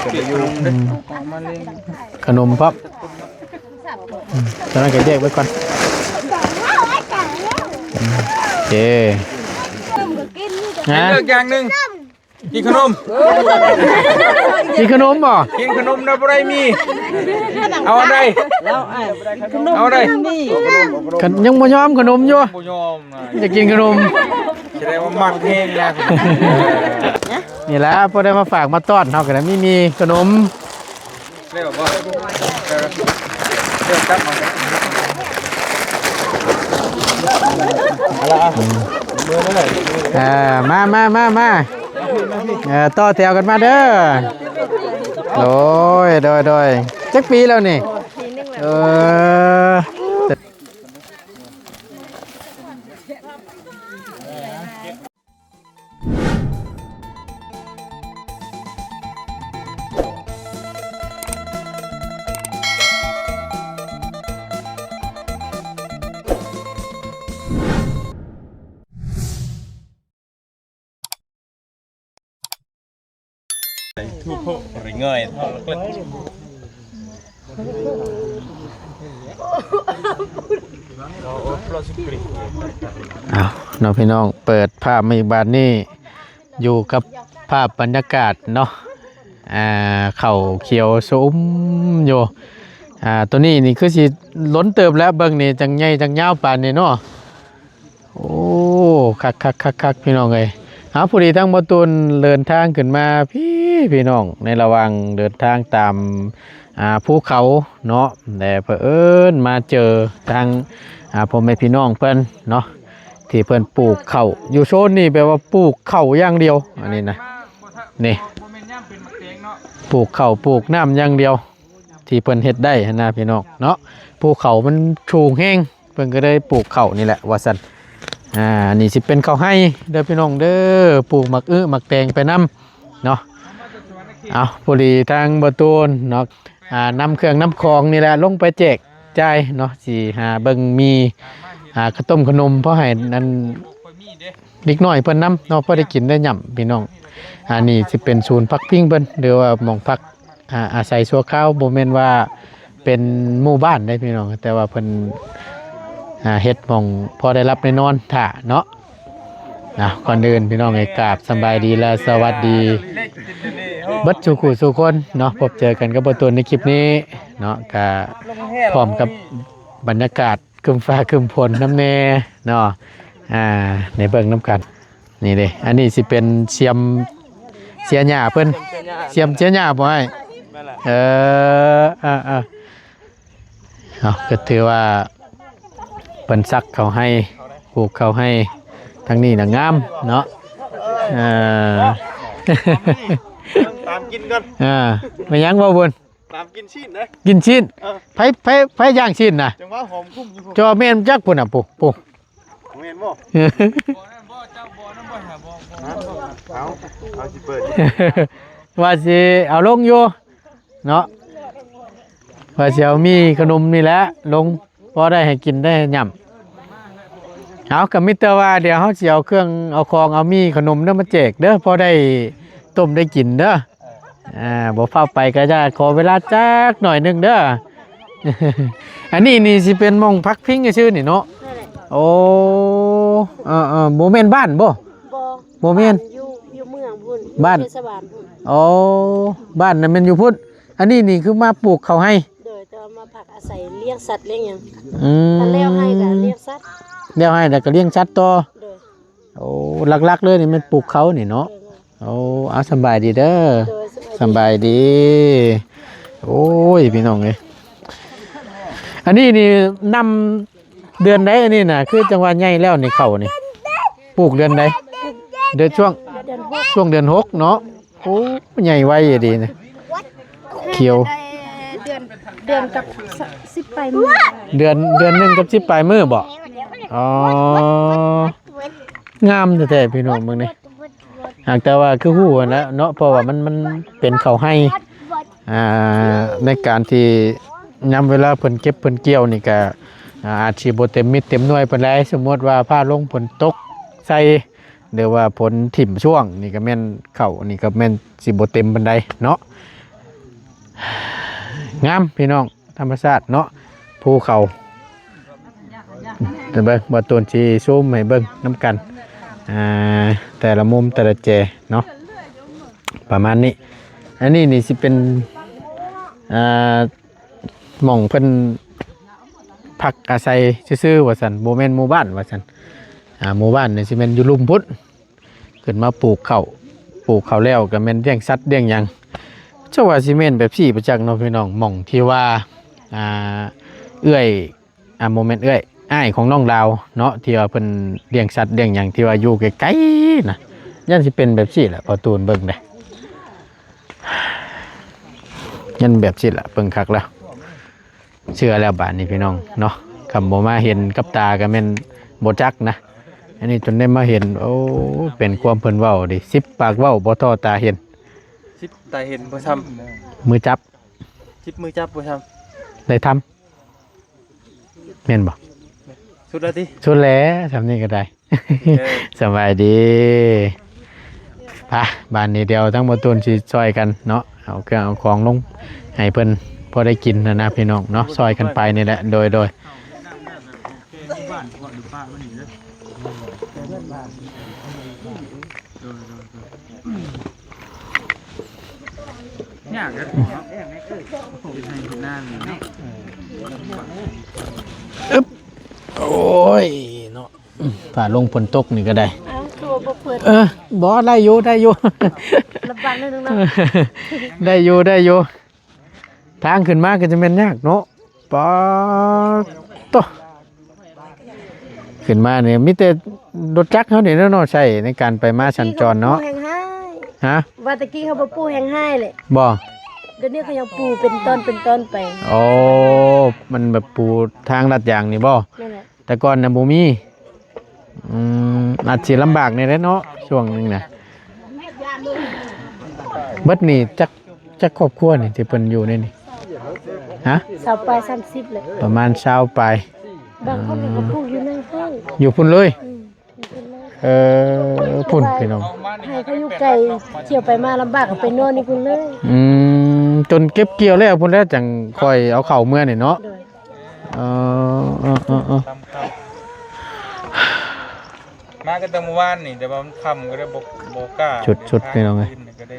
ອືມ ຂະໜົມພ້ອມ ອືມ ຕອນນັ້ນກໍແຍກໄວ້ກ່ອນ ອືມ ໂອເຄ ໃຫ້ເລືອກຢ່າງໜຶ່ງ ກິນຂະໜົມ ກິນຂະໜົມບໍ່? ກິນຂະໜົມນະບໍ່ໄດ້ມີ ເອົາອັນໃດ? ເອົາອັນໃດ? ຍັງບໍ່ຍອມຂະໜົມຢູ່ ບໍ່ຍອມນະ ຢາກກິນຂະໜົມ ສະແດງວ່າມັກແຮງນະ ນີ້ແຫຼະ ພໍໄດ້ມາຝາກມາຕ້ອນເຮົາກໍໄດ້ ມີໝີ່ຂະໜົມ ແລ້ວບໍ່? ເອີ ເອີ ເອົາ ເອີ ມາ ມາ ມາ ມາ ເອີ ຕໍ່ແຖວກັນມາເດີ ໂດຍ ໂດຍ ໂດຍ ຈັກປີແລ້ວນີ້? ເອີ ເອົາເນາະພີ່ນ້ອງ ເປີດພາບມາອີກບາດນີ້ ຢູ່ກັບພາບບັນຍາກາດເນາະ ອ່າ ເຂົ້າຂຽວຊະອຸ່ມຢູ່ ອ່າ ໂຕນີ້ນີ້ຄືຊິລົ້ນເຕີບແລ້ວ ເບິ່ງນີ້ຈັ່ງໃຫຍ່ຈັ່ງຍາວປານນີ້ເນາະ. ໂອ້ ຄັກໆໆໆ ພີ່ນ້ອງເອີຍ ເອົາ ພໍດີທາງບໍ່ຕູນເດີນທາງຂຶ້ນມາພີ້ ພີ່ນ້ອງ ໃນລະຫວ່າງເດີນທາງຕາມ ອ່າ ພູເຂົາເນາະ ແລະ ເຜີອິນມາເຈີທາງ ອ່າ ພໍ່ແມ່ພີ່ນ້ອງເພິ່ນເນາະ ທີ່ເພິ່ນປູກເຂົ້າ ຢູ່ໂຊນນີ້ແບບວ່າປູກເຂົ້າຢ່າງດຽວ ອັນນີ້ນະ ນີ້ ປູກເຂົ້າປູກນ້ຳຢ່າງດຽວ ທີ່ເພິ່ນເຮັດໄດ້ຫັ້ນນະ ພີ່ນ້ອງເນາະ ພູເຂົາມັນສູງແຮງ ເພິ່ນກໍໄດ້ປູກເຂົ້ານີ້ແຫຼະວ່າຊັ້ນ ອ່າ ນີ້ຊິເປັນເຂົ້າໄຮ່ເດີພີ່ນ້ອງເດີ ປູກໝາກອຶໝາກແຕງໄປນຳເນາະ ເອົາ ພໍດີທາງບໍ່ຕູນເນາະ ອ່າ ນຳເຄື່ອງນຳຂອງນີ້ແຫຼະລົງໄປແຈກຈ່າຍເນາະ ຊິຫາເບິ່ງມີ ອ່າ ເຂົ້າຕົ້ມຂະໜົມ ພໍໃຫ້ອັນ ເດັກນ້ອຍເພິ່ນນຳເນາະ ພໍໄດ້ກິນໄດ້ຫຍ້ຳ ພີ່ນ້ອງ ອັນນີ້ຊິເປັນສູນພັກພິງເພິ່ນ ຫຼືວ່າໝ່ອງພັກ ອ່າ ອາໄສຊົ່ວຄາວ ບໍ່ແມ່ນວ່າເປັນໝູ່ບ້ານເດ້ພີ່ນ້ອງ ແຕ່ວ່າເພິ່ນ ອ່າ ເຮັດໝ່ອງພໍໄດ້ຫຼັບໄດ້ນອນຖ້າເນາະ ອ່າ ກ່ອນອື່ນພີ່ນ້ອງເອີຍ ກາບສະບາຍດີ ແລະ ສະຫວັດດີເບິດສູ່ຄູ່ສູ່ຄົນເນາະ ພົບເຈີກັນກັບບໍ່ຕູນໃນຄລິບນີ້ເນາະ ກະພ້ອມກັບບັນຍາກາດ ຄຶ້ມຟ້າຄຶ້ມຝົນນຳແດ່ເນາະ ອ່າ ໃຫ້ເບິ່ງນຳກັນ ນີ້ເດ້ ອັນນີ້ຊິເປັນຊຽມເຊຍຫຍ້າເພິ່ນ ຊຽມເຊຍຫຍ້າບໍ່ອ້າຍ? ແມ່ນແຫຼະ ເອີ ເອີ ເອີ ເອົາ ກໍຖືວ່າເພິ່ນສັກເຂົ້າໄຮ່ ປູກເຂົ້າໄຮ່ ທາງນີ້ນະງາມເນາະ ເອີ ຕາມກິນກ່ອນ ເອີ ແມ່ນຫຍັງບໍ່ບຸນ? ຕາມກິນຊີ້ນເດ້ ກິນຊີ້ນ ເອີ ໃຜ ໃຜ ໃຜຍ່າງຊີ້ນນະ ຈັ່ງວ່າຫອມກຸ້ມຢູ່ ເຈົ້າແມ່ນຈັກພຸ້ນນະ ປູ ປູ ແມ່ນບໍ່? ເອົາ ເອົາຊິເປີດ ວ່າຊິເອົາລົງຢູ່ເນາະ ວ່າຊິເອົາໝີ່ຂະໜົມນີ້ແຫຼະລົງ ພໍໄດ້ໃຫ້ກິນໄດ້ຫຍ້ຳ ເອົາ ກໍມີແຕ່ວ່າດຽວເຮົາຊິເອົາເຄື່ອງເອົາຂອງ ເອົາໝີ່ຂະໜົມເດີມາແຈກເດີ ພໍໄດ້ຕົ້ມໄດ້ກິນເດີ ອ່າ ບໍ່ຟ້າວໄປກໍຈະຂໍເວລາຈັກໜ້ອຍໜຶ່ງເດີ ອັນນີ້ນີ້ຊິເປັນໝ່ອງພັກພິງຊື່ໆນີ້ເນາະ ນັ້ນແຫຼະ ໂອ້ ເອີໆ ບໍ່ແມ່ນບ້ານບໍ່? ບໍ່ ບໍ່ແມ່ນ ຢູ່ ຢູ່ເມືອງພຸ້ນ ບ້ານ ຢູ່ເທດສະບານພຸ້ນ ອໍ ບ້ານນັ້ນແມ່ນຢູ່ພຸ້ນ ອັນນີ້ນີ້ຄືມາປູກເຂົ້າໄຮ່ ໂດຍ ແຕ່ວ່າມາພັກອາໄສລ້ຽງສັດລ້ຽງຫຍັງ ອືມ ຖ້າແລ້ວໄຮ່ກໍລ້ຽງສັດ ແລ້ວໄຮ່ແລ້ວກໍລ້ຽງສັດຕໍ່ ໂດຍ ໂອ້ ຫຼັກໆເລີຍນີ້ແມ່ນປູກເຂົ້ານີ້ເນາະ ໂດຍ ໂອ້ ເອົາ ສະບາຍດີເດີ ໂດຍ ສະບາຍດີ ສະບາຍດີ ໂອ້ຍ ພີ່ນ້ອງເອີຍ ອັນນີ້ນີ້ນຳເດືອນໃດ ອັນນີ້ນະ ຄືຈັ່ງວ່າໃຫຍ່ແລ້ວນີ້ ເຂົ້ານີ້ ປູກເດືອນໃດ? ເດືອນ ຊ່ວງ ເດືອນຫົກ ຊ່ວງເດືອນຫົກເນາະ ໂອ້ ໃຫຍ່ໄວອີ່ຫຼີນະ ຂຽວ ເດືອນ ເດືອນກັບສິບປາຍມື້ ເດືອນ ເດືອນໜຶ່ງກັບສິບປາຍມື້ບໍ? ອໍ ງາມແທ້ໆ ພີ່ນ້ອງເບິ່ງນີ້ ຫາກແຕ່ວ່າຄືຮູ້ຫັ້ນແຫຼະເນາະ ເພາະວ່າມັນ ມັນເປັນເຂົ້າໄຮ່ ອ່າ ໃນການທີ່ຍາມເວລາເພິ່ນເກັບເພິ່ນກ່ຽວນີ້ກະ ອ່າ ອາດຊິບໍ່ເຕັມເມັດເຕັມໜ່ວຍປານໃດ ສົມມຸດວ່າຟ້າລົງຝົນຕົກໃສ່ ຫຼືວ່າຝົນຖິ້ມຊ່ວງນີ້ກະແມ່ນເຂົ້ານີ້ກະແມ່ນຊິບໍ່ເຕັມປານໃດເນາະ ງາມພີ່ນ້ອງ ທຳມະຊາດເນາະ ພູເຂົາ ເບິ່ງ ບ່າວຕູນຊິຊູມໃຫ້ເບິ່ງນຳກັນ ອ່າ ແຕ່ລະມຸມແຕ່ລະແຈເນາະ ປະມານນີ້. ອັນນີ້ນີ້ຊິເປັນ ອ່າ ໝ່ອງເພິ່ນພັກອາໄສຊື່ໆວ່າຊັ້ນ ບໍ່ແມ່ນໝູ່ບ້ານວ່າຊັ້ນ ອ່າ ໝູ່ບ້ານນີ້ຊິແມ່ນຢູ່ລຸ່ມພຸ້ນ ຂຶ້ນມາປູກເຂົ້າ ປູກເຂົ້າແລ້ວກໍແມ່ນລ້ຽງສັດລ້ຽງຫຍັງ ເຈົ້າວ່າຊິແມ່ນແບບຊີ້ບໍ່ຈັກເນາະພີ່ນ້ອງ ໝ່ອງທີ່ວ່າ ອ່າ ເອື້ອຍ ອ່າ ບໍ່ແມ່ນເອື້ອຍ ອ້າຍຂອງນ້ອງລາວເນາະ ທີ່ວ່າເພິ່ນລ້ຽງສັດລ້ຽງຫຍັງ ທີ່ວ່າຢູ່ໄກໆນະ ຢ້ານຊິເປັນແບບຊີ້ແຫຼະ ພໍ່ຕູນເບິ່ງເດ້ ຢ້ານແບບຊີ້ແຫຼະ ເບິ່ງຄັກແລ້ວ ເຊື່ອແລ້ວບາດນີ້ພີ່ນ້ອງເນາະ ຄັນບໍ່ມາເຫັນກັບຕາກໍແມ່ນບໍ່ຈັກນະ. ອັນນີ້ຈົນໄດ້ມາເຫັນ ໂອ້ ເປັນຄວາມເພິ່ນເວົ້າເດ້ ສິບປາກເວົ້າບໍ່ທໍ່ຕາເຫັນ ສິບຕາເຫັນບໍ່ຊ່ຳ ມືຈັບ ສິບມືຈັບບໍ່ຊ່ຳ ໄດ້ທຳ ແມ່ນບໍ່? ສຸດແລ້ວຕິ? ສຸດແລ້ວ ຊ່ຳນີ້ກໍໄດ້. ເອີ ສະບາຍດີ ໄປ ບາດນີ້ດຽວທັງໝົດຕູນຊິຊ່ອຍກັນເນາະ ເອົາເຄື່ອງເອົາຂອງລົງໃຫ້ເພິ່ນພໍໄດ້ກິນຫັ້ນນະພີ່ນ້ອງເນາະ ຊ່ອຍກັນໄປນີ້ແຫຼະ ໂດຍ ໂດຍ ຍາກເດ້ອເນາະ ເຮັດໄຮ່ເຮັດນານີ້ເນາະ ອຶບ ໂອ້ຍເນາະ ຟ້າລົງຝົນຕົກນີ້ກໍໄດ້ ອ້າວ ຄືວ່າບໍ່ເປີດ ເອີ ບໍ່ ໄດ້ຢູ່ ໄດ້ຢູ່ ລຳບາກໜ້ອຍໜຶ່ງເນາະ ໄດ້ຢູ່ ໄດ້ຢູ່ ທາງຂຶ້ນມາກໍຈະແມ່ນຍາກເນາະ ປາດໂທ້ ຂຶ້ນມານີ້ມີແຕ່ລົດຈັກເຮົານີ້ແຫຼະເນາະ ໃຊ້ໃນການໄປມາສັນຈອນເນາະ ແຮ່ງຮ້າຍ ຮະ ວ່າແຕ່ກີ້ເຮົາບໍ່ປູແຮ່ງຮ້າຍແຫຼະ ບໍ່ ດຽວນີ້ເຂົາຍັງປູເປັນຕອນເປັນຕອນໄປ ໂອ້ ມັນແບບປູທາງລາດຢາງນີ້ບໍ່ ແມ່ນແຫຼະ ແຕ່ກ່ອນນະບໍ່ມີ ອືມ ອາດຊິລຳບາກແດ່ເນາະ ຊ່ວງໜຶ່ງນະ ເບິດນີ້ຈັກ ຈັກຄອບຄົວນີ້ທີ່ເພິ່ນຢູ່ໃນນີ້ ຮະ ຊາວປາຍ ສາມສິບແຫຼະ ປະມານຊາວປາຍ ບາງຄົນກໍປູຢູ່ໃນຫ້ອງ ຢູ່ພຸ້ນເລີຍ ອືມ ຢູ່ພຸ້ນເລີຍ ເອີ ພຸ້ນພີ່ນ້ອງ ໃຫ້ເຂົາຢູ່ໄກ ທ່ຽວໄປມາລຳບາກ ກໍໄປນອນຢູ່ພຸ້ນເລີຍ ອືມ ຈົນເກັບກ່ຽວແລ້ວພຸ້ນແຫຼະ ຈັ່ງຄ່ອຍເອົາເຂົ້າເມືອນີ້ເນາະ ໂດຍ ເອີ ເອີ ເອີ ເອີ ມາກໍແຕ່ມື້ວານນີ້ ແຕ່ວ່າມັນຄ່ຳກໍເລີຍບໍ່ ບໍ່ກ້າ ຊຸດໆ ພີ່ນ້ອງເອີຍ ກໍໄດ້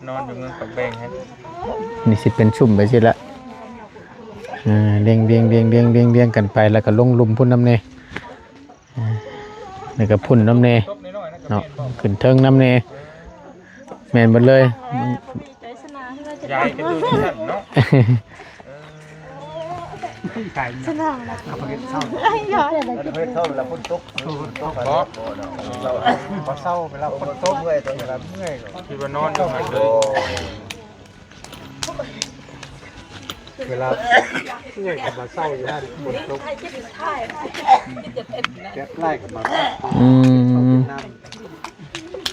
ນອນຢູ່ເມືອງປາກແບງຫັ້ນ ນີ້ຊິເປັນຊຸມໄປຊີ້ລະ ອ່າ ລຽງໆໆໆໆກັນໄປ ແລ້ວກໍລົງລຸ່ມພຸ້ນນຳແດ່ ອ່າ ແລ້ວກໍພຸ້ນນຳແດ່ເນາະ ຂຶ້ນເທິງນຳແດ່ ແມ່ນເບິດເລີຍ ຢາຍກັນຢູ່ທີ່ນັ້ນເນາະ ສະໜາມນະ ເຮົາເຮັດເຊົາ ເຮົາເຮັດເຊົາແລ້ວຝົນຕົກ ຝົນຕົກ ບໍ່ ບໍ່ເຊົາ ເວລາຝົນຕົກເມື່ອຍ ເວລາເມື່ອຍ ຄິດວ່ານອນຢູ່ຫັ້ນເລີຍ ເວລາເມື່ອຍກໍມາເຊົາຢູ່ຫັ້ນ ຝົນຕົກ ແດດຫຼາຍກໍມາ ອືມ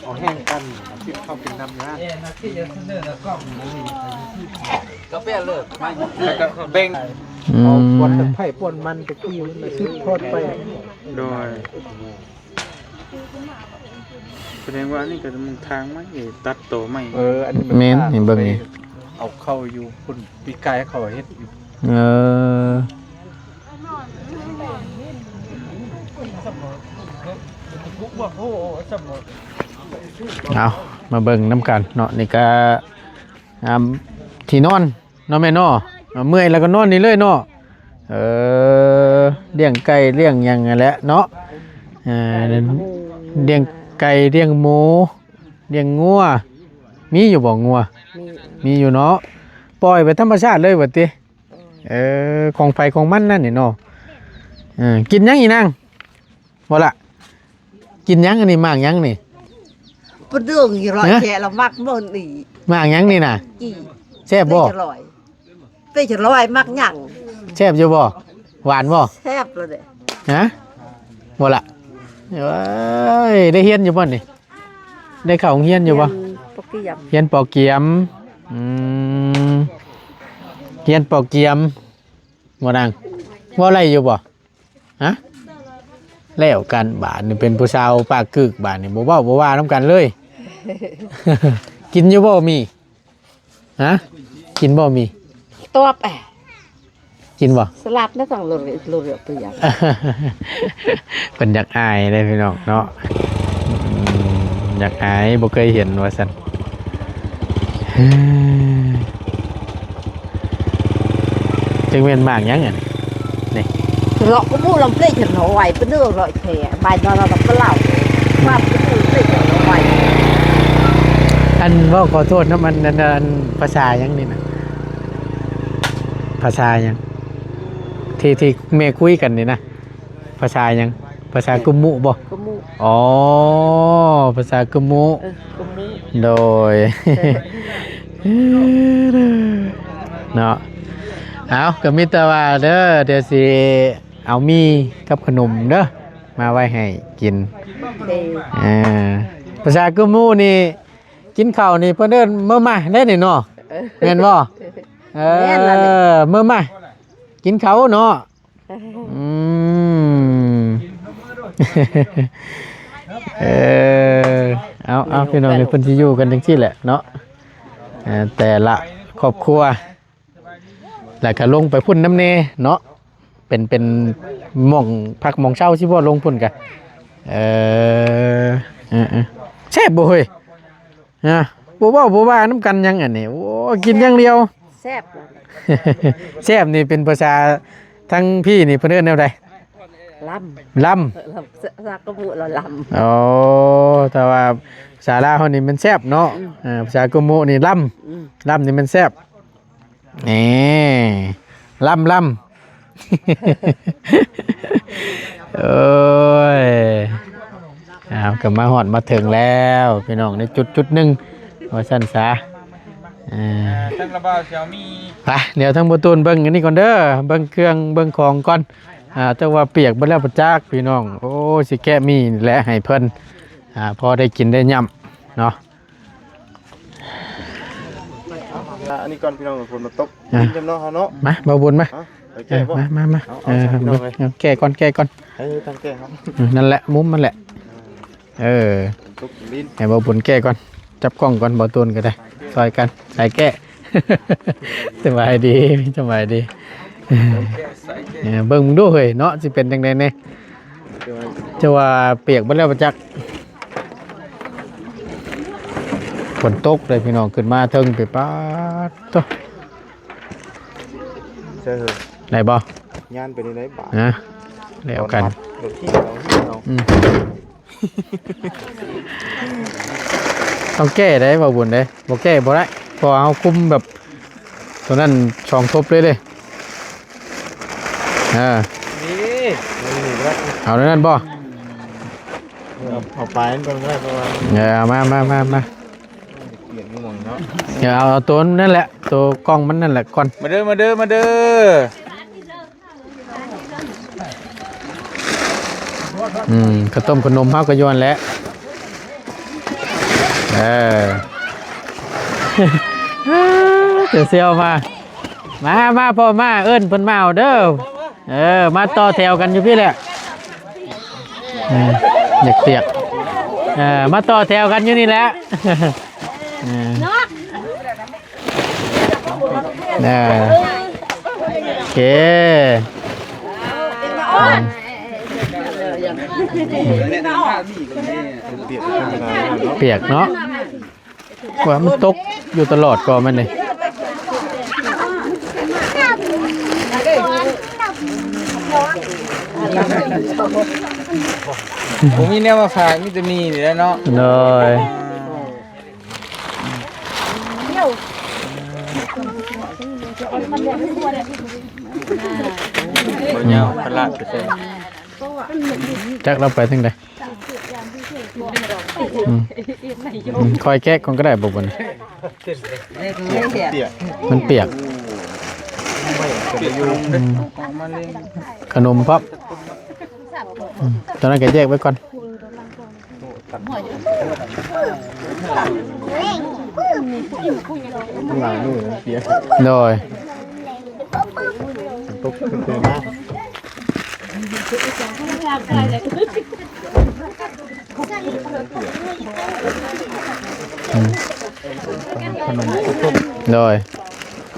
ເອົາແຫ້ງກັນ ກິນເຂົ້າກິນນ້ຳຢູ່ຫັ້ນ ກາແຟເລີກ ແລ້ວກໍແບ່ງ ອືມ ເອົາບ່ອນໄຜບ່ອນມັນຕະກີ້ ມັນສືບທອດໄປ ໂດຍ ສະແດງວ່າອັນນີ້ກໍມັນທາງໄມ້ ຕັດຕໍໄມ້ ເອີ ອັນນີ້ແມ່ນ ນີ້ເບິ່ງນີ້ ເອົາເຂົ້າຢູ່ພຸ້ນ ປີກາຍເຂົາເຮັດຢູ່ ເອີ ເອົາ ມາເບິ່ງນຳກັນເນາະ ນີ້ກໍ ອ່າ ທີ່ນອນ ເນາະແມ່ເນາະ ເມື່ອຍແລ້ວກໍນອນນີ້ເລີຍເນາະ ເອີ ລ້ຽງໄກ່ລ້ຽງຫຍັງຫັ້ນແຫຼະເນາະ ເອີ ລ້ຽງໄກ່ລ້ຽງໝູລ້ຽງງົວ ມີຢູ່ບໍ່ງົວ? ມີ ມີຢູ່ເນາະ ປ່ອຍໄປທຳມະຊາດເລີຍບັດຕິ ເອີ ຂອງໃຜຂອງມັນນັ້ນນີ້ເນາະ ເອີ ກິນຫຍັງອີນາງ? ບໍ່ລະ ກິນຫຍັງອັນນີ້ ໝາກຫຍັງນີ້? ປະເດີງຢູ່ຮ້ອຍ ຮະ ແຈະລະໝາກໝົດນີ້ ໝາກຫຍັງນີ້ນະ? ຈີ່ ແຊບບໍ່? ເປັນຈະລອຍ ເປັນຈະລອຍ ໝາກຫຍັງ? ແຊບຢູ່ບໍ່? ຫວານບໍ່? ແຊບແລ້ວເດ້ ຮະ ບໍ່ລະ ເອີຍ ໄດ້ຮຽນຢູ່ບໍ່ນີ້? ໄດ້ເຂົ້າໂຮງຮຽນຢູ່ບໍ່? ຮຽນປໍກກຽມ ຮຽນປໍກກຽມ ອືມ ຮຽນປໍກກຽມ ບໍ່ນາງ ເວົ້າໄດ້ຢູ່ບໍ່? ຮະ ແລ້ວກັນບາດນີ້ ເປັນຜູ້ສາວປາກກຶກບາດນີ້ ບໍ່ເວົ້າບໍ່ວ່ານຳກັນເລີຍ ກິນຢູ່ບໍ່ໝີ່? ຮະ ກິນບໍ່ໝີ່? ຕອບແອ ກິນບໍ່? ສະຫຼັດນະ ຕ້ອງລົດ ລົດເຮືອໄປຫຍັງ? ເພິ່ນຢາກອາຍເດ້ພີ່ນ້ອງເນາະ ອືມ ຢາກອາຍ ບໍ່ເຄີຍເຫັນວ່າຊັ້ນ. ຈັກແມ່ນໝາກຫຍັງອັນນີ້ ນີ້ ເລາະກະບໍ່ລຳເລກເນາະ ໄວປານເດີ ເລາະແທ້ ບາຍນອນລາວກະປະເລົ່າ ວ່າປະຕູເລກເນາະ ໄວ. ອັນ ເວົ້າຂໍໂທດນຳ ອັນ ອັນ ອັນ ພາສາຫຍັງນີ້ນະ? ພາສາຫຍັງ? ທີ່ ທີ່ແມ່ຄຸຍກັນນີ້ນະ ພາສາຫຍັງ? ພາສາກຸມຸບໍ? ກຸມຸ ອໍ ພາສາກຸມຸ ເອີ ກຸມຸ ໂດຍ ເນາະ. ເອົາ ກະມີແຕ່ວ່າເດີ ດຽວຊິເອົາໝີ່ກັບຂະໜົມເດີ ມາໄວ້ໃຫ້ກິນ ເອີ ພາສາກຸມຸນີ້ ກິນເຂົ້ານີ້ເພິ່ນເອີ້ນເມີມາເດ້ນີ້ເນາະ ເອີ ແມ່ນບໍ່? ເອີ ແມ່ນລະນີ້ ເມີມາ ກິນເຂົ້າເນາະ ອືມ ເອີ ເອົາ ເອົາ ພີ່ນ້ອງ ເພິ່ນຊິຢູ່ກັນຈັ່ງຊີ້ແຫຼະເນາະ ເອີ ແຕ່ລະຄອບຄົວ ແລ້ວກະລົງໄປພຸ້ນນຳແດ່ເນາະ ເປັນ ເປັນໝ່ອງພັກໝ່ອງເຊົາຊິບໍ່ ລົງພຸ້ນກະ ເອີ ເອີ ເອີ ແຊບບໍ່ເຮີ້ຍ? ຮະ ບໍ່ເວົ້າບໍ່ວ່ານຳກັນຫຍັງອັນນີ້ ໂອ້ ກິນຢ່າງດຽວ ແຊບ ແຊບນີ້ເປັນພາສາທາງພີ້ນີ້ເພິ່ນເອີ້ນແນວໃດ? ລຳ ລຳ ເອີ ລຳ ສາກະບຸລະລຳ ອໍ ແຕ່ວ່າພາສາລາວເຮົານີ້ແມ່ນແຊບເນາະ ອືມ ເອີ ພາສາກຸມຸນີ້ລຳ ອືມ ລຳນີ້ແມ່ນແຊບ ນີ້ ລຳ ລຳ ໂອ້ຍ ອ້າວ ກະມາຮອດມາເຖິງແລ້ວພີ່ນ້ອງ ໃນຈຸດຈຸດໜຶ່ງວ່າຊັ້ນສາ ເອີ ອ່າ ທາງລະບ່າວຊິເອົາໝີ່ ໄປ ດຽວທາງບໍ່ຕູນເບິ່ງອັນນີ້ກ່ອນເດີ ເບິ່ງເຄື່ອງເບິ່ງຂອງກ່ອນ ອ່າ ແຕ່ວ່າປຽກເບິດແລ້ວປະຈັກພີ່ນ້ອງ ໂອ້ ຊິແກະໝີ່ແຫຼະໃຫ້ເພິ່ນ ອ່າ ພໍໄດ້ກິນໄດ້ຫຍ້ຳເນາະ. ອ່າ ອັນນີ້ກ່ອນພີ່ນ້ອງ ຝົນມາຕົກ ອ່າ ດິນຈຳເນາະເຮົາເນາະ ມາ ບ່າວບຸນມາ ເອົາ ໄປແກະບໍ່ ມາ ມາ ມາ ເອົາ ເອົາ ເອີ ໃສ່ພີ່ນ້ອງເລີຍ ເອົາ ແກະກ່ອນ ແກະກ່ອນ ເອີ ທາງແກະເຮົາ ອືມ ນັ້ນແຫຼະ ມຸມມັນແຫຼະ ເອີ ຕົກດິນ ໃຫ້ບ່າວບຸນແກະກ່ອນ ຈັບກ້ອງກ່ອນ ບ່າວຕູນກະໄດ້ ຊ່ອຍກັນ ສາຍແກະ ສະບາຍດີ ສະບາຍດີ ເອີ ເບິ່ງດູເຮີ້ຍເນາະ ຊິເປັນຈັ່ງໃດແດ່ ຈະວ່າປຽກເບິດແລ້ວປະຈັກ ຝົນຕົກເດ້ພີ່ນ້ອງ ຂຶ້ນມາເທິງໄປ ປາດໂທ້ ໃຊ່ເຮີ້ຍ ໄດ້ບໍ່? ຍານໄປໄດ້ບາດ ຮະ ແລ້ວກັນ ລົດຖີບເອົາ ຮີບເອົາ ອືມ ຕ້ອງແກ້ໄດ໋ ບ່າວບຸນເດ້ ບໍ່ແກ້ບໍ່ໄດ້ ເພາະວ່າເຮົາຄຸມແບບ ໂຕນັ້ນສອງທົບເລີຍເດ້ ເອີ ນີ້ ເອົາແນວນັ້ນບໍ່? ເອົາ ເອົາປາຍມັນກ່ອນກະໄດ້ ເພາະວ່າ ເອີ ເອົາມາ ມາ ມາ ມາ ປ່ຽນໝ່ອງເນາະ ເອີ ເອົາ ເອົາໂຕນັ້ນແຫຼະ ໂຕກ້ອງມັນນັ້ນແຫຼະກ່ອນ ມາເດີ ມາເດີ ມາເດີ. ອືມ ເຂົ້າຕົ້ມເຂົ້າໜົມເຮົາກະຢູ່ຫັ້ນແຫຼະ ເອີ ເຊວໆ ມາ ມາ ມາ ພໍ່ມາ ເອີ້ນເພິ່ນມາເອົາເດີ ເອີ ມາຕໍ່ແຖວກັນຢູ່ພີ້ແຫຼະ ເອີ ຢາກຕຽກ ເອີ ມາຕໍ່ແຖວກັນຢູ່ນີ້ແຫຼະ ເອີ. ເອີ ໂອເຄ ອືມ ປຽກເນາະ ວ່າມັນຕົກຢູ່ຕະຫຼອດກໍແມ່ນເດ້ ບໍ່ມີແນວມາຝາກ ມີແຕ່ໝີ່ນີ້ແຫຼະເນາະ ໂດຍ. ບໍ່ຍາວ ພະລາດໄປໃສ ຈັກລາວໄປທາງໃດ ອືມ ອືມ ຄ່ອຍແກະກ່ອນກະໄດ້ບໍ່ ບໍ່ນະ ມັນປຽກ ອືມ ຂະໜົມພ້ອມ ອືມ ຕອນນັ້ນກະແຍກໄວ້ກ່ອນ. ໂດຍ ຕົກຂຶ້ນມາ ອືມ ໂດຍ.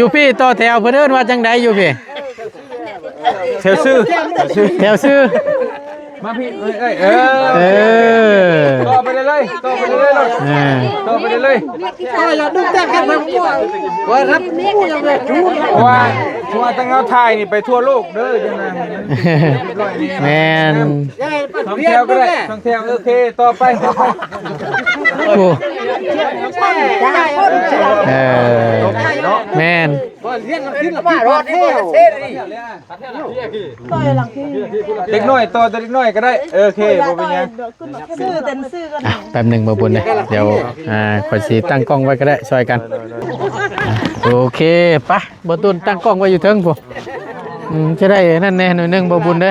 ຢູ່ພີ້ຕໍ່ແຖວ ເພິ່ນເອີ້ນວ່າຈັ່ງໃດຢູ່ພີ້? ແຖວຊື່ ແຖວຊື່ ມາພີ້ ເອີຍ ເອີຍ ເອີ ຕໍ່ໄປເລື້ອຍໆ ຕໍ່ໄປເລື້ອຍໆ ເອີ ຕໍ່ໄປເລື້ອຍໆ ເພາະວ່າ ເພາະວ່າຕັ້ງເຮົາຖ່າຍນີ້ໄປທົ່ວໂລກເດີ ຈັ່ງນັ້ນ ແມ່ນ ສອງແຖວກໍໄດ້ ສອງແຖວ ໂອເຄ ຕໍ່ໄປ ຕໍ່ໄປ ໂອ້ ເອີ ແມ່ນ ເດັກນ້ອຍຕໍ່ແຕ່ເດັກນ້ອຍກໍໄດ້ ເອີ ໂອເຄ ບໍ່ເປັນຫຍັງ ຊື່ແຕ່ຊື່ກັນ ອ່ະ ແປັບໜຶ່ງ ບ່າວບຸນເດີ ດຽວ ອ່າ ຂ້ອຍຊິຕັ້ງກ້ອງໄວ້ກໍໄດ້ ຊ່ອຍກັນ ອ່ະ ໂອເຄ ໄປ ບ່າວຕຸນຕັ້ງກ້ອງໄວ້ຢູ່ເທິງພຸ້ນ ອືມ ຈະໄດ້ນັ້ນແດ່ໜ້ອຍໜຶ່ງ ບ່າວບຸນເດີ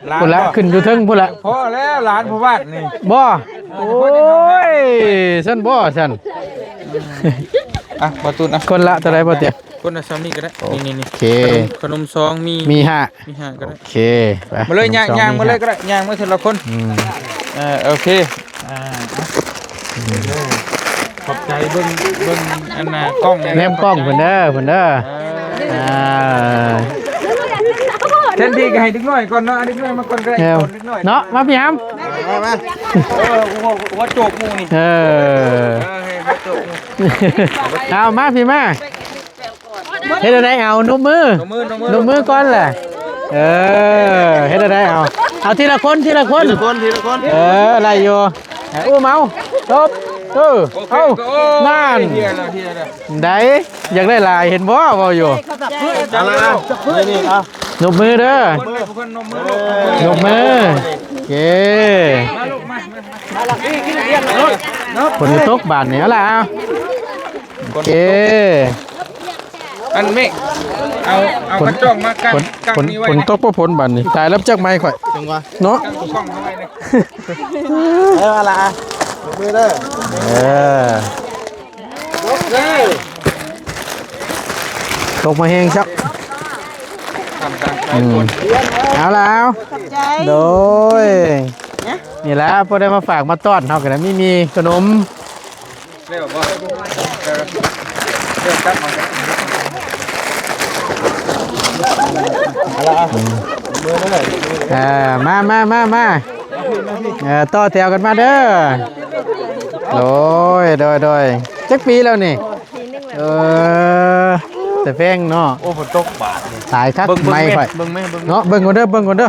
ຫຼານ ພຸ້ນລະ ບໍ່ ຂຶ້ນຢູ່ເທິງພຸ້ນລະ ພໍແລ້ວ ຫຼານຜູ້ບ້ານນີ້ ບໍ່ ໂອ້ຍ ຊັ້ນບໍ່ຊັ້ນ ອ່ະ ບ່າວຕຸນ ອ່ະ ຄົນລະເທົ່າໃດ ບໍ່ຕຽງ ຄົນລະສ່ຳນີ້ກໍໄດ້ ນີ້ໆໆ ໂອເຄ ຂະໜົມ ຂະໜົມຊອງມີ ມີຫ້າ ມີຫ້າກໍໄດ້ ໂອເຄ ໄປ ມາເລີຍ ຍ່າງ ຍ່າງມາເລີຍກໍໄດ້ ຍ່າງມາທີລະຄົນ ອືມ ເອີ ໂອເຄ ອ່າ ຂອບໃຈ ເບິ່ງ ເບິ່ງອັນນ່າກ້ອງແດ່ ແນມກ້ອງເພິ່ນເດີ ເພິ່ນເດີ ເອີ ອ່າ ແທນທີ່ກໍໃຫ້ເດັກນ້ອຍກ່ອນເນາະ ເດັກນ້ອຍມາກ່ອນກໍໄດ້ ເອີ ເດັກນ້ອຍເນາະ ມາພີ່ຫຳ ມາ ມາ ເອີ ຫົວ ຫົວໂຈກໝູ່ນີ້ ເອີ ເອີ ໃຫ້ຫົວໂຈກໝູ່ ເອົາມາພີ່ມາ ເຮັດແນວໃດເອົາ ນົບມື ນົບມື ນົບມື ນົບມືກ່ອນແຫຼະ ເອີ ເຮັດແນວໃດເອົາ ເອົາທີລະຄົນ ທີລະຄົນ ທີລະຄົນ ທີລະຄົນ ເອີ ໄດ້ຢູ່ ອຸ້ມເອົາ ຈົບ ເອີ ໂອເຄ ເອົາ ໂອ້ຍ ນັ້ນ ເຮັດແລ້ວ ເຮັດແລ້ວ ໄດ້ ຢາກໄດ້ຫຼາຍ ເຫັນບໍ່ ເວົ້າຢູ່ ເອົາລະ ນີ້ໆ ເອົາ ນົບມືເດີ ນົບມື ໂອເຄ ມາລູກ ມາ ມາ ມາ ຝົນຕົກບາດນີ້ ເອົາລະ ເອົາ ໂອເຄ ອັນເມກ ເອົາ ເອົາກະຈອງມາກັ້ນ ກັ້ນນີ້ໄວ້ ຝົນ ຝົນຕົກບໍ່ຝົນບາດນີ້ ຕາຍແລ້ວຈັກໄມ້ຂ້ອຍ ຈັ່ງຫວະ ເນາະ ກັ້ນກະຈອງເອົາໄວ້ເລີຍ ເອີ ເອົາລະ ຍົກມືເດີ ເອີ ຕົກມາແຮງຊະ ອືມ ເອົາລະ ເອົາ ຂອບໃຈ ໂດຍ ນີ້ລະ ພໍໄດ້ມາຝາກມາຕ້ອນ ເຮົາກໍໄດ້ມີ ມີຂະໜົມ ແລ້ວບໍ່ ເອີ ເອີ ຈັບມາ ເອົາລະ ເອົາ ເອີ ມາ ມາ ມາ ມາ ເອີ ຕໍ່ແຖວກັນມາເດີ ໂດຍ ໂດຍ ໂດຍ ຈັກປີແລ້ວນີ້? ເອີ ແຕ່ແພງເນາະ ໂອ້ ຝົນຕົກບາດນີ້ ຕາຍຄັກ ເບິ່ງ ເບິ່ງ ໄມ້ຂ້ອຍ ເບິ່ງແມ່ ເບິ່ງ ເນາະ ເບິ່ງກ່ອນເດີ ເບິ່ງກ່ອນເດີ.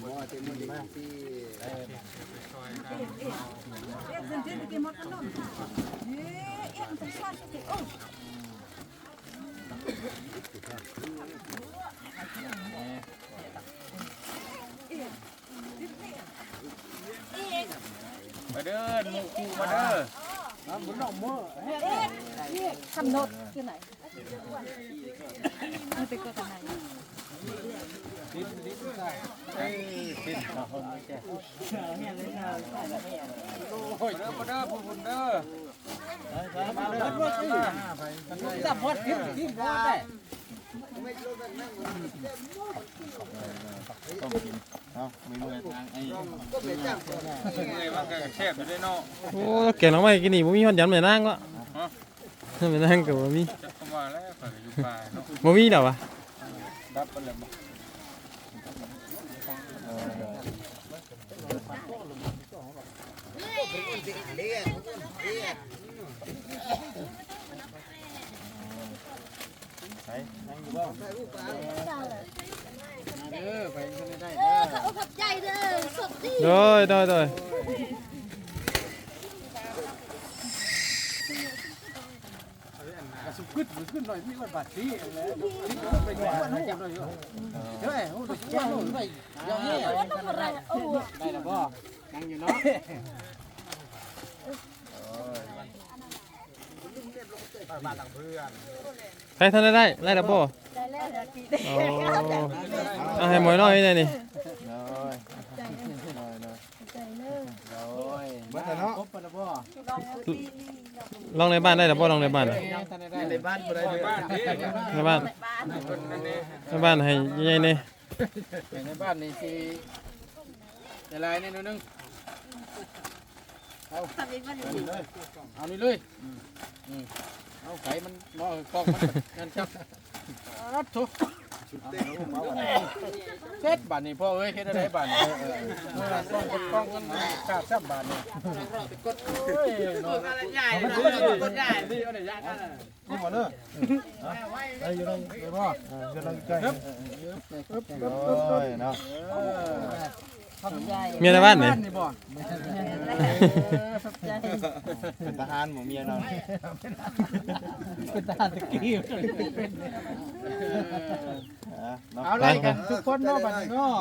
ມາເດີ ໝູ່ຄູ່ມາເດີ ກຳນົດຄືໄຫນ ເອົາ ມີເມື່ອຍທາງໄອ້ ເມື່ອຍ ເມື່ອຍ ມັນກໍແຊບຢູ່ເດ້ເນາະ. ໂອ້ ແກງໜໍ່ໄມ້ກິນນີ້ ບໍ່ມີຮອດຢຳແມ່ນາງເນາະ. ຮະ? ແມ່ນາງກໍບໍ່ມີ. ຈັກຄຳວ່າແລ້ວ ຂ້ອຍກໍຢູ່ປ່າເນາະ. ບໍ່ມີດອກວະ? ດັບໄປແລ້ວບໍ່? ໄປ ຍັງຢູ່ບໍ່? ມາເດີ ໄປກັນໄດ້ເດີ. ໂອ້ ຂອບໃຈເດີ ໂຊກດີ. ໂດຍ ໂດຍ ໂດຍ. ກະສຸກຂຶ້ນ ສຸກຂຶ້ນໜ້ອຍ ມີວັນບາດຊີແລ້ວ ເອີ ເຮີ້ຍ ໂອ້ ໄດ້ ໄດ້ແລ້ວບໍ່? ຍັງຢູ່ເນາະ. ໄປທາງໃດໄດ້ ໄດ້ແລ້ວບໍ່? ໄດ້ແລ້ວ. ໂອ້ ເອົາໃຫ້ໝວຍນ້ອຍແດ່ນີ້. ໂດຍ ໂດຍ ໂດຍ. ໂດຍ ເບິດແລ້ວເນາະ. ຄົບແລ້ວບໍ່? ລອງໃນບ້ານໄດ້ແລ້ວບໍ່? ລອງໃນບ້ານ ໃນບ້ານບໍ່ໄດ້ເດີ ໃນບ້ານ ໃນບ້ານໃຫ້ໃຫຍ່ແດ່. ໃນ ໃນບ້ານນີ້ຊິຫຼາຍໆແດ່ໜ້ອຍໜຶ່ງ. ເອົາ ເອົານີ້ເລີຍ ເອົາໄປມັນເນາະ ກ້ອງມັນນັ້ນຈັບ. ປາດໂທ້ ເສັດບາດນີ້ພໍ່ເອີຍ ເຮັດແນວໃດບາດນີ້? ເອີ ເອີ ເອີ ກ້ອງ ກ້ອງມັນຂາດຊ້ຳບາດນີ້. ໂອ້ຍເນາະ ນີ້ບໍ່ເດີ ໄດ້ຢູ່ ໄດ້ບໍ່? ເອີ ເຮືອນຫຼັງໃກ້ ໂອ້ຍເນາະ. ເມຍໃນບ້ານນີ້ ເປັນທະຫານບໍ່ເມຍເນາະ? ເປັນທະຫານຕະກີ້. ເອົາ ໄລ່ກັນທຸກຄົນເນາະ ບັດນີ້ເນາະ.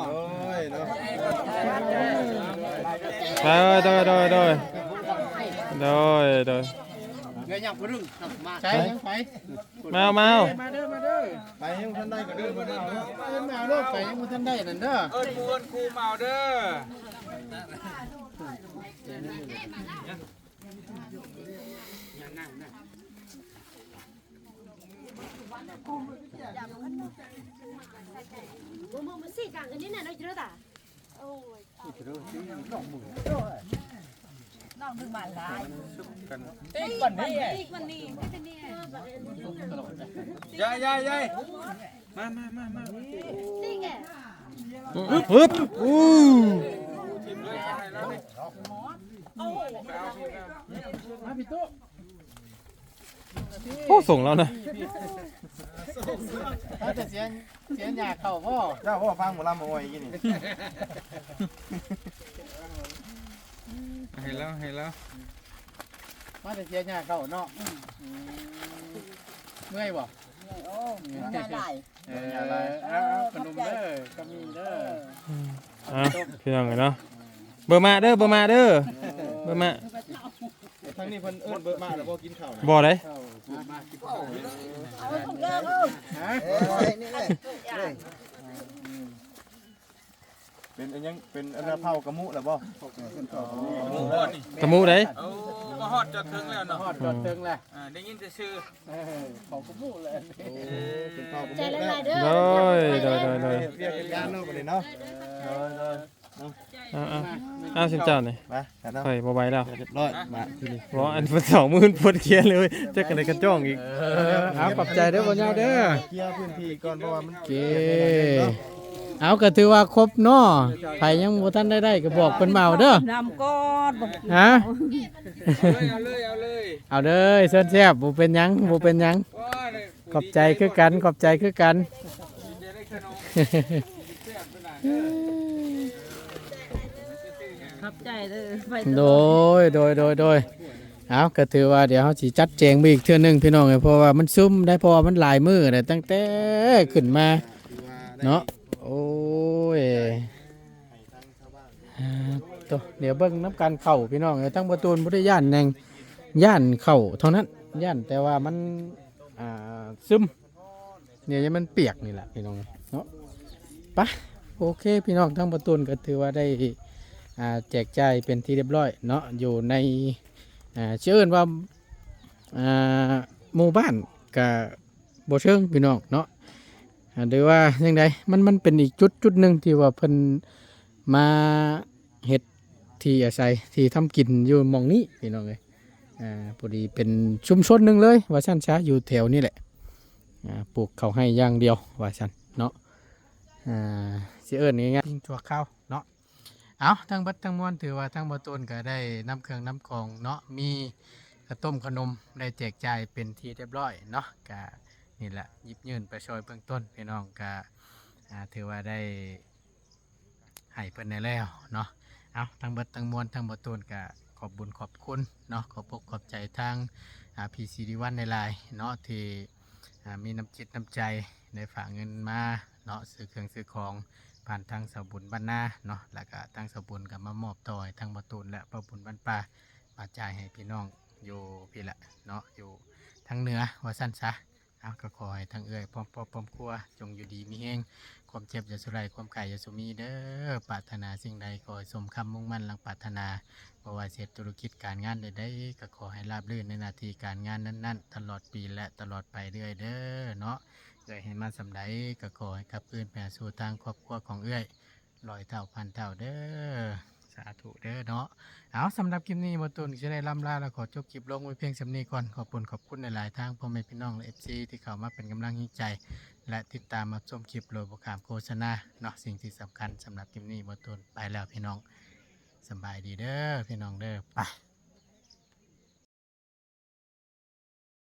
ໂດຍ ໂດຍ ໂດຍ ໂດຍ ໂດຍ ໂດຍ. ໃສ່ຍັງໄປ? ມາເອົາ ມາເອົາ ມາເດີ ມາເດີ. ໄປຍັງບໍ່ທັນໄດ້ກໍເດີ ມາເອົາໂລດ ໄປຍັງບໍ່ທັນໄດ້ນັ້ນເດີ. ເອີ້ນໝູ່ເອີ້ນຄູ່ມາເອົາເດີ. ຍາຍ ຍາຍ ຍາຍ ມາ ມາ ມາ ມາ. ຮຶບ ອູ້ ມາ ພີ່ຕູ້. ໂອ້ ສົ່ງແລ້ວນະ ເອົາແຕ່ເສຍ ເສຍຫຍ້າເຂົ້າບໍ່? ເຈົ້າບໍ່ຟັງໝໍລຳໝໍອ້ອຍກີ້ນີ້ ໃຫ້ລາວ ໃຫ້ລາວ ມາແຕ່ເສຍຫຍ້າເຂົ້າເນາະ. ອືມ ເມື່ອຍບໍ່? ໂອ້ ເມື່ອຍຫຼາຍ. ເອີ ເອົາ ເອົາ ຂະໜົມເດີ ກະມີເດີ. ເອີ ເອົາ ພີ່ນ້ອງເອີຍເນາະ ເບີມາເດີ ເບີມາເດີ ເບີມາ. ທາງນີ້ເພິ່ນເອີ້ນເບີມາແລ້ວບໍ່? ກິນເຂົ້ານະ ບໍ່ໄດ້ ເອົາ ເອົາ ເອົາ ເອົາ ເອົາ ເອົາ. ຮະ? ເອີ ໃສ່ນີ້ເລີຍ ເປັນອັນຫຍັງ ເປັນອັນນະ ເຜົ່າກະມຸແລ້ວບໍ່? ເອີ ເພິ່ນເຂົ້າກະມຸ ກະມຸໃດ? ໂອ້ ມາຮອດຈອດເທິງແລ້ວເນາະ ມາຮອດຈອດເທິງແລ້ວ. ອ່າ ໄດ້ຍິນແຕ່ຊື່ ເອີ ເຂົ້າກະມຸແລ້ວ. ໂອ້ ເປັນເຜົ່າກະມຸແລ້ວ ໂດຍ ໂດຍ ໂດຍ ໂດຍ. ວຽກເຮັດງານເນາະ ບັດນີ້ເນາະ ໂດຍ ໂດຍ ເນາະ. ເອົາ ເອົາ ເອົາ ຊຸມເຈົ້ານີ້ ໄປ ຂ້ອຍບໍ່ໄຫວແລ້ວ ຮຽບຮ້ອຍ ມາທີ່ນີ້ ບໍ່ ອັນເພິ່ນສອງມື້ເພິ່ນປວດເຄຍເລີຍ ຈັກອັນໃດກະຈ້ອງອີກ. ເອີ ເອົາ ຂອບໃຈເດີ ບໍ່ຍາກເດີ ເຄຍພື້ນທີ່ກ່ອນ ເພາະວ່າມັນ ເອີ ເອົາ ກະຖືວ່າຄົບເນາະ ໃຜຍັງບໍ່ທັນໄດ້ໄດ້ກະບອກເພິ່ນມາເອົາເດີ ນຳກ່ອນ. ຮະ? ເອົາເລີຍ ເອົາເລີຍ ເອົາເລີຍ ເຊີນແຊບ ບໍ່ເປັນຫຍັງ ບໍ່ເປັນຫຍັງ. ຂອບໃຈຄືກັນ ຂອບໃຈຄືກັນ. ຂອບໃຈເດີ ໄປຕໍ່. ໂດຍ ໂດຍ ໂດຍ ໂດຍ. ເອົາ ກໍຖືວ່າດຽວເຮົາຊິຈັດແຈງໄປອີກເທື່ອໜຶ່ງພີ່ນ້ອງເອີຍ ເພາະວ່າມັນຊຶມໄດ໋ ເພາະວ່າມັນຫຼາຍມື້ແລ້ວ ຕັ້ງແຕ່ຂຶ້ນມາເນາະ. ໂອ້ຍ ອ່າ ໂຕ ດຽວເບິ່ງນຳກັນເຂົ້າພີ່ນ້ອງເອີຍ. ທາງບໍ່ຕູນບໍ່ໄດ້ຢ້ານຫຍັງ ຢ້ານເຂົ້າເທົ່ານັ້ນ ຢ້ານແຕ່ວ່າມັນ ອ່າ ຊຶມ ນີ້ ມັນປຽກນີ້ແຫຼະພີ່ນ້ອງເນາະ. ໄປ ໂອເຄພີ່ນ້ອງ ທາງບໍ່ຕູນກໍຖືວ່າໄດ້ ອ່າ ແຈກຈ່າຍເປັນທີ່ຮຽບຮ້ອຍເນາະ ຢູ່ໃນ ອ່າ ຊິເອີ້ນວ່າ ອ່າ ໝູ່ບ້ານກະບໍ່ເຊີງພີ່ນ້ອງເນາະ ອ່າ ຫຼືວ່າຈັ່ງໃດ ມັນ ມັນເປັນອີກຈຸດ ຈຸດໜຶ່ງທີ່ວ່າເພິ່ນມາເຮັດທີ່ອາໄສ ທີ່ທຳກິນຢູ່ໝ່ອງນີ້ພີ່ນ້ອງເອີຍ. ອ່າ ພໍດີເປັນຊຸມຊົນໜຶ່ງເລີຍວ່າຊັ້ນຊະ ຢູ່ແຖວນີ້ແຫຼະ ອ່າ ປູກເຂົ້າໄຮ່ຢ່າງດຽວວ່າຊັ້ນເນາະ. ອ່າ ຊິເອີ້ນງ່າຍໆ ພິງຊົ່ວຄາວເນາະ. ເອົາ ທັງເບິດທັງມວນ ຖືວ່າທາງບໍ່ຕູນກໍໄດ້ນຳເຄື່ອງນຳຂອງເນາະ ມີເຂົ້າຕົ້ມຂະໜົມ ໄດ້ແຈກຈ່າຍເປັນທີ່ຮຽບຮ້ອຍເນາະ. ກະນີ້ແຫຼະ ຫຍິບຍື່ນໄປຊ່ອຍເບື້ອງຕົ້ນ ພີ່ນ້ອງກະ ອ່າ ຖືວ່າໄດ້ ໃຫ້ເພິ່ນແດ່ແລ້ວເນາະ. ເອົາ ທັງເບິດທັງມວນ ທາງບໍ່ຕູນກະຂອບບຸນຂອບຄຸນເນາະ ຂອບອົກຂອບໃຈທາງ ອ່າ ພີຊີດີວັນ ຫຼາຍໆເນາະ ທີ່ ອ່າ ມີນ້ຳຈິດນ້ຳໃຈ ໄດ້ຝາກເງິນມາເນາະ ຊື້ເຄື່ອງຊື້ຂອງ ຜ່ານທາງສາວບຸນບ້ານນາເນາະ ແລ້ວກະທາງສາວບຸນກໍມາມອບຕໍ່ໃຫ້ທາງບໍ່ຕູນ ແລະ ປ້າບຸນບ້ານປ່າ ມາຈ່າຍໃຫ້ພີ່ນ້ອງຢູ່ພີ້ແຫຼະເນາະ ຢູ່ທາງເໜືອວ່າຊັ້ນຊະ. ເອົາ ກໍຂໍໃຫ້ທາງເອື້ອຍພ້ອມຄອບພ້ອມຄົວ ຈົ່ງຢູ່ດີມີແຮງ ຄວາມເຈັບຢ່າສູ່ໄຫຼ ຄວາມໄຂ້ຢ່າສູ່ມີເດີ. ປາດຖະໜາສິ່ງໃດ ຂໍໃຫ້ສົມຄຳມຸ່ງໝັ້ນດັ່ງປາດຖະໜາ ບໍ່ວ່າຊິເຮັດທຸລະກິດການງານໃດໆ ກໍຂໍໃຫ້ລາບລື່ນໃນໜ້າທີ່ການງານນັ້ນໆ ຕະຫຼອດປີ ແລະ ຕະຫຼອດໄປເລື້ອຍເດີເນາະ. ເອື້ອຍໃຫ້ມາສ່ຳໃດ ກໍຂໍໃຫ້ກັບຄືນໄປຫາສູ່ທາງຄອບຄົວຂອງເອື້ອຍ ຮ້ອຍເທົ່າພັນເທົ່າເດີ ສາທຸເດີເນາະ. ເອົາ ສຳລັບຄລິບນີ້ ບໍ່ຕູນຊິໄດ້ລ່ຳລາ ແລະ ຂໍຈົບຄລິບລົງໄວ້ພຽງສ່ຳນີ້ກ່ອນ. ຂອບຄຸນ ຂອບຄຸນຫຼາຍໆ ທາງພໍ່ແມ່ພີ່ນ້ອງ ແລະ ເອັຟຊີ ທີ່ເຂົ້າມາເປັນກຳລັງແຮງໃຈ ແລະ ຕິດຕາມຮັບຊົມຄລິບໂດຍບໍ່ຂ້າມໂຄສະນາເນາະ. ສິ່ງທີ່ສຳຄັນສຳລັບຄລິບນີ້ ບໍ່ຕູນໄປແລ້ວພີ່ນ້ອງ ສະບາຍດີເດີພີ່ນ້ອງເດີ ໄປ.